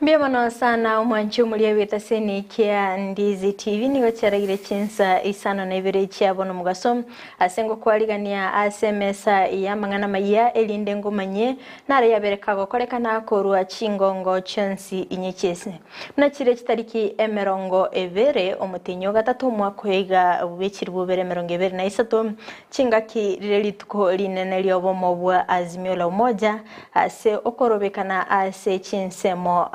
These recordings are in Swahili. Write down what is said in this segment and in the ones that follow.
Mbia sana omwanchi omuria bwetaseni kia Ndizi TV nigo chiaragire chinsa isano na ibere chiabo nomugaso ase ngokwarigania ase mesa ya mang'ana maya elinde ngomanye nare yabereka gokorekana korwa chingongo chonsi inye chiese muna chire chitariki emerongo ebere omutinyo gatatu omwaka oiga bwechiri bubere emerongo ebere na isato chingaki rire rituko rinene riobomo bwa Azimio la Umoja ase okorobekana ase chinsemo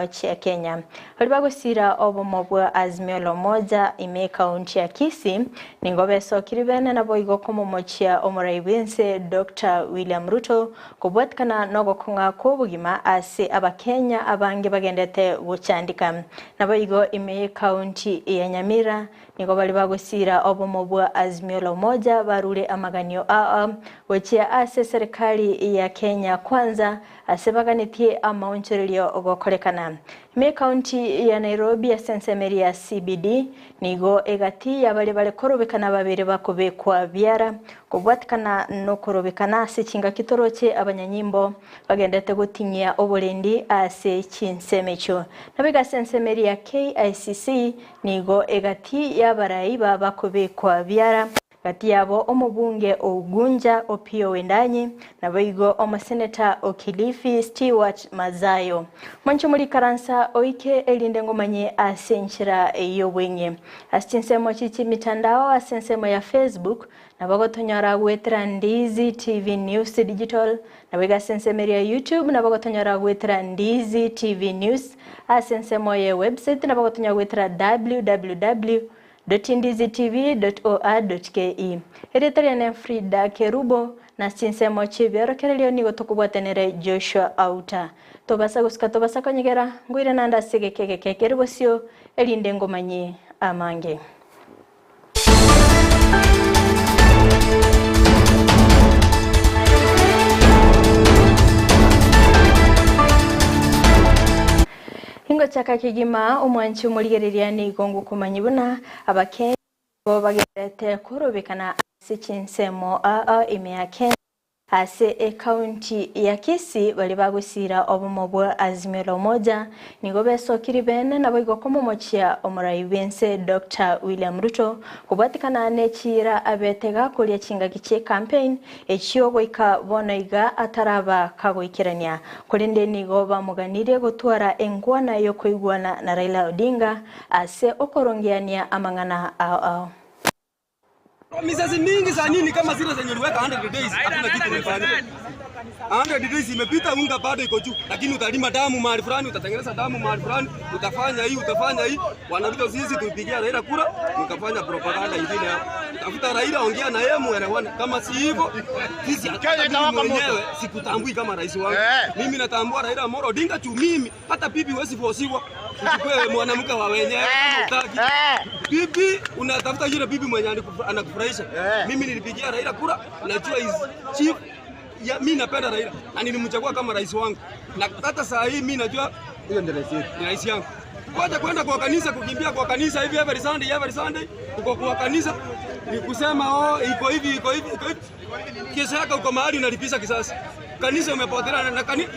chia Kenya. Walibagosira obomo bwa Azimio la Umoja ime kaunti ya Kisii ningobeso kiribene nabo igokomomochia omorai bwense Dr. William Ruto kobwatikana nogokonga kobugima ase abakenya abange bagendete gochandika nabo igo ime kaunti ya Nyamira nigo bali bagosira obomo bwa Azimio la Umoja barure amaganio aa gochia ase serikali ya Kenya Kwanza ase baganitie amaonchererio gokorekana. Ime kaunti ya Nairobi ya sensemeri ya CBD nigo egati ya bale bale korobekana babere bakobekwa biara kobwatikana no korobekana ase chinga kitoroche abanyanyimbo bagendete gotinyia oborendi ase chinsemecho. Nabega sensemeri ya KICC nigo egati ya barai bakobekwa biara gati yabo omobunge Ogunja Opio Wendanyi na baigo omoseneta Okilifi Stewart Mazayo. Mwancho muri karansa oike elinde ngomanye ase nchira eyobwenye. Ase nsemo chichi mitandao ase nsemo ya Facebook na bagotonyora gwetera Ndizi TV News Digital na bega sensemeri ya YouTube na bagotonyora gwetera Ndizi TV News ase nsemo ya website na bagotonyora gwetera www.ndizitv.or.ke. Editaria ne Frida Kerubo na chinsemo chibiaro kerelio nigo tokubwatenere Joshua Auta. Tobasa gusika tobasa konyegera ngwire nanda sige keke kerubo sio elinde ngomanye amange. Ingo chaka kigima omwanchi omorigereria nigo ngukumanyibuna abakenya bagerete korobekana ase chinsemo aa ime ya Kenya ase ekaunti ya Kisii bali bagusira obomo bwa Azimio la Umoja nigo besokiri bene nabo igokomomochia omorai bwense Dr. William Ruto kobwatikana nechira abetega koria chingaki che campaign echio goika bono iga ataraba kagoikerania korende nigo bamuganire gotwara engwana yo koigwana na Raila Odinga ase okorongeania amang'ana ao ao. Mizazi mingi za nini kama zile zenye uliweka 100 days hakuna kitu umefanya. 100 days imepita unga bado iko juu, lakini utalima damu mahali fulani, utatengeneza damu mahali fulani, utafanya hii, utafanya hii. Wanaruto sisi tulipigia Raila kura, mkafanya propaganda nyingine hapo. Tafuta Raila, ongea na yeye muelewane. Kama si hivyo, sisi Kenya mwenyewe sikutambui kama rais wangu. Mimi natambua Raila Amolo Odinga tu mimi, hata bibi huwezi forsiwa. Uchukue mwanamke wa wenyewe kama utaki. Bibi unatafuta yule bibi mwenye anakufurahisha. Mimi nilipigia Raila kura, najua is chief. Ya, mimi napenda Raila na nilimchagua kama rais wangu. Na hata saa hii mimi najua hiyo ndio rais yetu. Ni rais yangu. Kwanza kwenda kwa kanisa kukimbia kwa kanisa hivi every Sunday uko kwa kanisa ni kusema oh iko hivi iko hivi iko hivi. Kesho yako uko mahali unalipisha kisasi. Kanisa umepotelea na kanisa.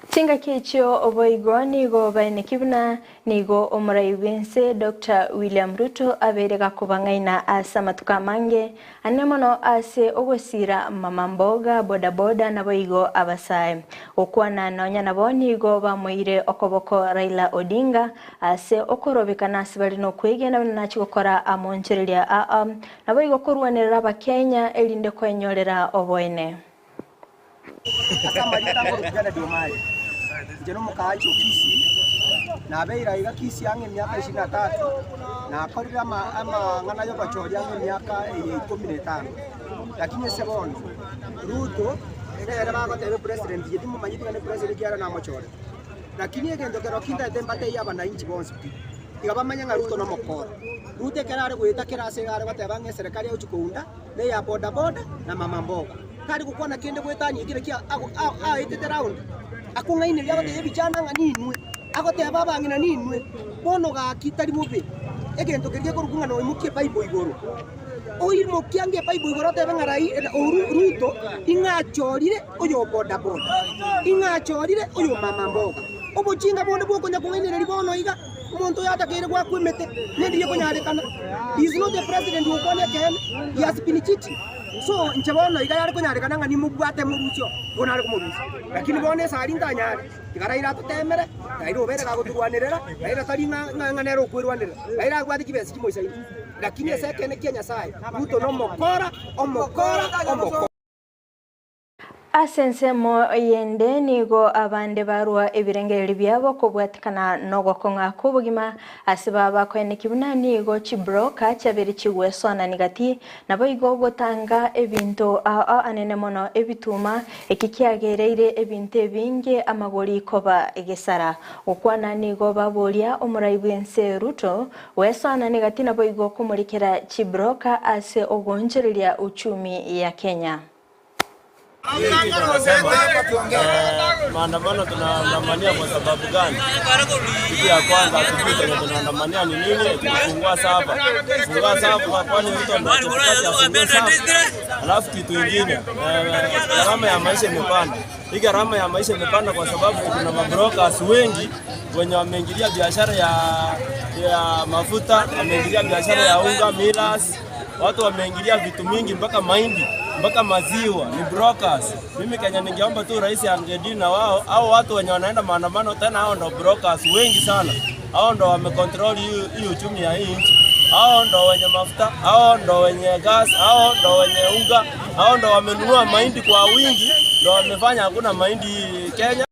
Chinga kichio oboigo nigo bainekibuna nigo omorai bwense Dr. William Ruto aberega kubangaina ase amatuko amange ane mono ase ogosira mama mboga bodaboda naboigo abasae okwana nonya nabo nigo bamoire okoboko Raila Odinga ase okorobekana ase bari nokwegena nachigokora amonchereria aa naboigo korwanerera abakenya erinde kwenyorera oboene. Njeno mukaacho Kisii na beira iga Kisii yange miaka 23 na akorira ama ngana yo bachori yange miaka 15 lakini sebono Ruto era bagotebe president yetimu manyiti ne president yara na mochore lakini egento kero kinda tembate ya bananchi bonsi iga bamanya nga Ruto no mokoro Ruto kerare gwita kerase gare bateba nge serikali ya uchikunda ne ya boda boda na mama mboga kari gukwana kende gwetani kire kia aitete round akungaine lya batebe bichana nga ninwe agoteba babangina ninwe bono gakitari bobe egento kerie korukunga no imukie Bible igoro oimukia nge Bible igoro tebe ngarai Ruto ingachorire oyo boda boda ingachorire oyo mama mboga Obochinga bonde bwokonya kung'ainera ribono iga omonto yatakeire gwakwemete nendirie konyarekana. He is not the president wokwania kene, he has been cheating. So inche bono iga yare konyarekana ng'a nimobwate morusio bono are komorusia, lakini bono esari ntanyare tiga Raila atotemere, Raila obere gagoturwanerera, Raila tari ng'a nere okwerwanerera, Raila agwate chibesa chimoisaine, lakini ase ekene kia Nyasaye Ruto nomokora omokora omokora. Ase ensemo yende nigo abande barua ebirengereri byabo kobwatikana nogokong'a kobogima ase baba koeneki buna nigo chibroka chabere chigwesona nigati nabo igo gotanga ebinto ao anene mono ebituma eki kiagereire ebinto ebinge amagori koba egesara gokwana nigo baboria omorai bwense Ruto wesona nigati nabo igo kumurikira chibroka ase ogonchereria uchumi ya Kenya. Maandamano tunaandamania kwa sababu gani? Kitu ya kwanza hatujui tunaandamania ni nini? Kufungua saba. Kufungua saba kwani mtu ndio afungue saba. Alafu kitu kingine, gharama ya maisha imepanda. Hii gharama ya maisha imepanda kwa sababu kuna mabrokers wengi wenye wameingilia biashara ya mafuta, wameingilia biashara ya unga, milas, watu wameingilia vitu mingi mpaka mahindi, mpaka maziwa, ni brokers. Mimi Kenya ningeomba tu rais angedili na wao, au watu wenye wanaenda maandamano tena, hao ndo brokers wengi sana. Hao ndo wamecontrol hii uchumi ya hii nchi. Hao ndo wenye mafuta, hao ndo wenye gas, hao ndo wenye unga, hao ndo wamenunua mahindi kwa wingi, ndo wamefanya hakuna mahindi Kenya.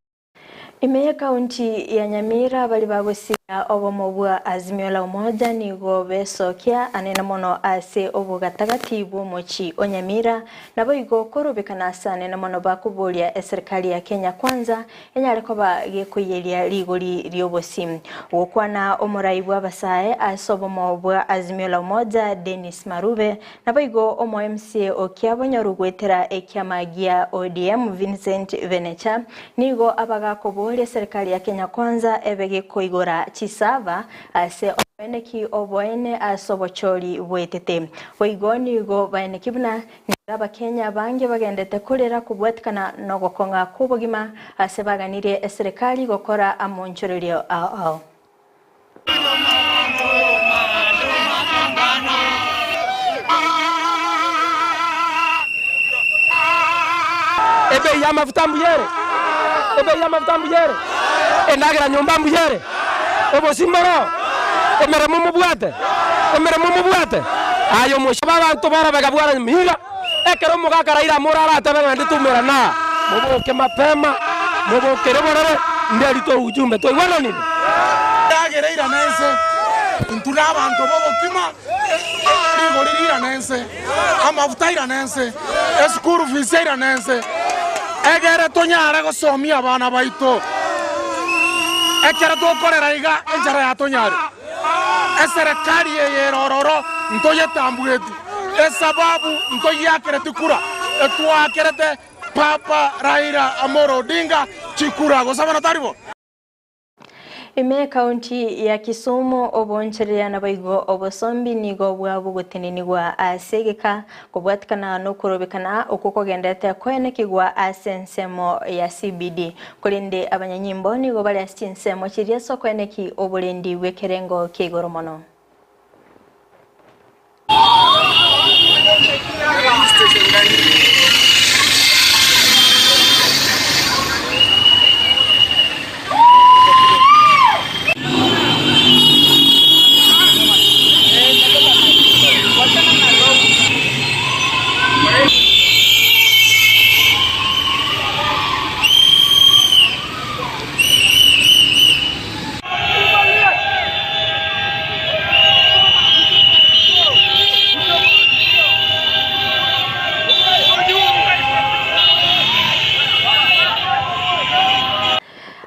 Imeye kaunti ya Nyamira bali bagosira obomo bwa Azimio la Umoja nigo besokia anene mono ase obogatagati bw'omochi o Nyamira nabo igo korobekana ase anene mono bakuboria eserikali ya Kenya Kwanza enyare koba gekoyeria rigori ryobosi gokwana omorai bwa basae ase obomo bwa Azimio la Umoja Dennis Marube nabo igo omo MCA okiabonyoru gwetera ekiama gia ODM Vincent Venecha nigo abagakobo serikali ya Kenya Kwanza ebege koigora chisava ase obeneki oboene asobochori bwetete boigoni go baeneki buna naba Kenya bange bagendete kolera kubwetikana nogokonga kubogima ase baganire eserikali gokora amonchorerio ao. Ebe ya mafuta mbuyere, ebe ya mafuta mbuyere, endagira nyumba mbuyere, obosimoro, emere mumubwate, emere mumubwate. Ayo mushaba abantu bara bagabwara mira, ekero mugakaraira murara atabe nditumira na muboke mapema, muboke reborere ndari ujumbe to iwana nini. Ndagira ira nense, ntura abantu bobokima, rigori ira nense, amafuta ira nense, school fees ira nense. Egere tonyara gosomia abana baito. Ekero tokorera iga enchara ya tonyare. Eserikali yerororo ntoyetambweti. Esababu ntoyakerete kura. Etwakerete Papa Raila Amolo Odinga chikura gosabana taribo. Ime kaunti ya Kisumu obonchereria na baigo obosombi nigo bwabo gutenenigwa asegeka kobwatikana no kurobekana okukogendete kwenekigwa asensemo ya CBD kulinde abanyanyimbo nigo bali asinsemo chirieso kweneki obulendi wekerengo kigoro mono.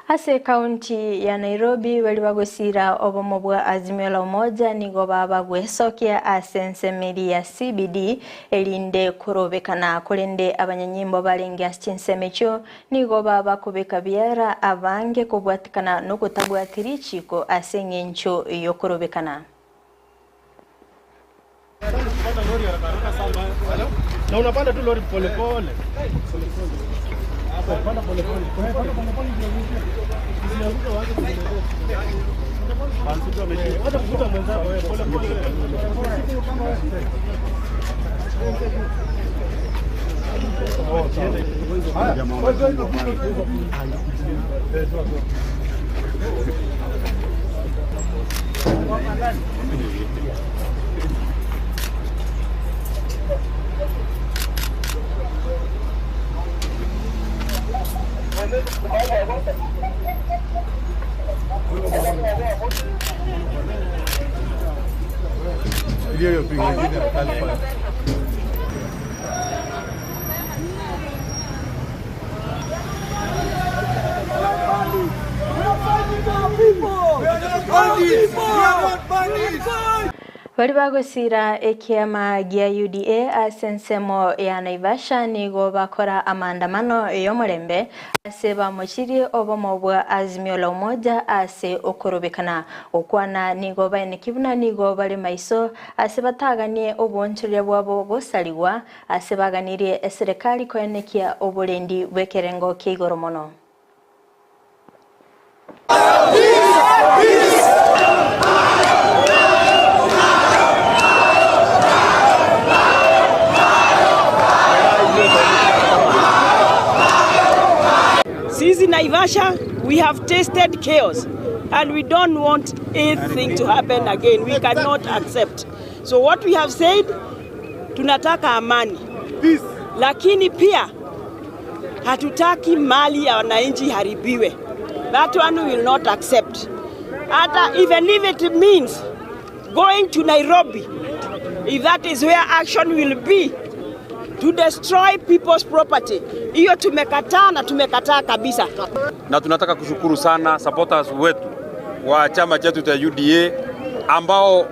Ase kaunti ya Nairobi waliwagosira obomo bwa Azimio la Umoja nigo baba gwesokia asensemeri ya CBD elinde kurobekana kulinde abanyanyimbo balenge ashinsemecho nigo baba kubeka biara abange kubwatikana no kutabwatirichiko asengencho yokurobekana. Na unapanda tu lori pole pole. Bari bagosira ekiama gia UDA asensemo ya Naivasha nigo bakora amaandamano y'omurembe ase bamochiri obomo bwa Azimio la Umoja ase okorobekana okwana nigo baenekibuna nigo bari maiso ase bataganie obonchoria bwabo bosaliwa ase baganirie eserikali koenekia oburendi bw'ekerengo kia igoro mono. Sisi Naivasha, we have tasted chaos and we don't want anything to happen again. We cannot accept. So what we have said, tunataka amani. Peace. Lakini pia hatutaki mali ya wananchi haribiwe. That one we will not accept. Ata even if it means going to Nairobi, if that is where action will be, to destroy people's property. Hiyo tumekataa na tumekataa kabisa. Na tunataka kushukuru sana supporters wetu wa chama chetu cha UDA ambao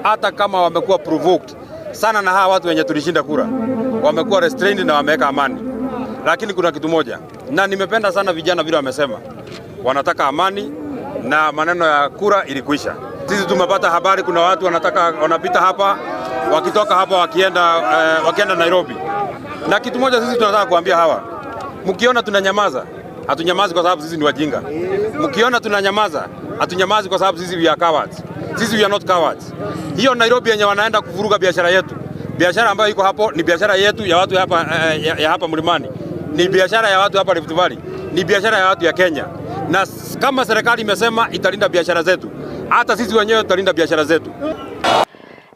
hata kama wamekuwa provoked sana na hawa watu wenye tulishinda kura, wamekuwa restrained na wameweka amani. Lakini kuna kitu moja, na nimependa sana vijana vile wamesema wanataka amani na maneno ya kura ilikuisha. Sisi tumepata habari kuna watu wanataka wanapita hapa wakitoka hapa wakienda Nairobi. Na kitu moja sisi tunataka kuambia hawa, mkiona tunanyamaza, hatunyamazi kwa sababu sisi ni wajinga. Mkiona tunanyamaza, hatunyamazi kwa sababu sisi we are cowards. Sisi we are not cowards. Hiyo Nairobi yenye wanaenda kuvuruga biashara yetu. Biashara ambayo iko hapo ni biashara yetu ya watu hapa ya hapa Mlimani. Ni biashara ya watu hapa Rift Valley. Ni biashara ya watu ya Kenya. Na kama serikali imesema italinda biashara zetu, hata sisi wenyewe tutalinda biashara zetu.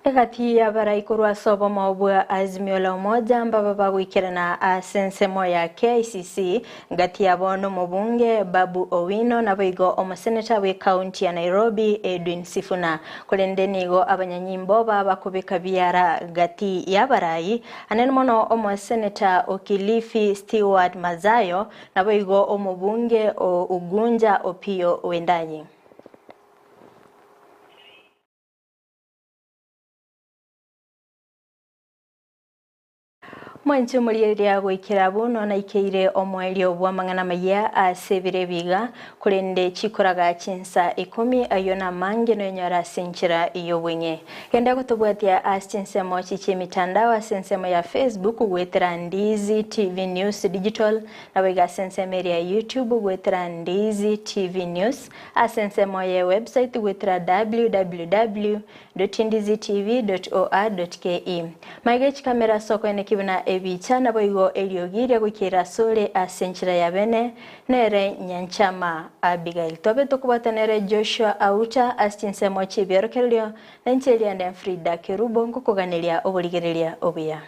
Ekati ya baraikurwa sobo maubwa Azimio la Umoja mbaba bagwikirana asensemo ya KICC ngati ya bono mubunge Babu Owino na boigo omoseneta we county ya Nairobi Edwin Sifuna kulende nigo abanyanyimbo baba kubika biara gati ya barai anene mono omoseneta Okilifi Stewart Mazayo na boigo omubunge o Ugunja Opio Wendanyi. Mwenche mulieria gwikira buno na ikeire omwelio bwa mang'ana maya asebire biga kulende chikoraga chinsa 10 ayo na mange no nyora sinchira iyo wenye kenda kutubwatia asinsemo chichi mitandao asensemo ya Facebook gwetera Ndizi TV News Digital na wiga sensemo ya YouTube gwetera Ndizi TV News asensemo ya website gwetera www.ndizitv.or.ke maige kamera soko ene kibuna ebicha na boigo eliogiria gwikira sole asenchira ya bene nere nyanchama Abigail tobe tokubatanere Joshua Auta astinse mochi biarokelio na nchelia ndem Frida Kerubo nkukuganilia obuligerelia obuya.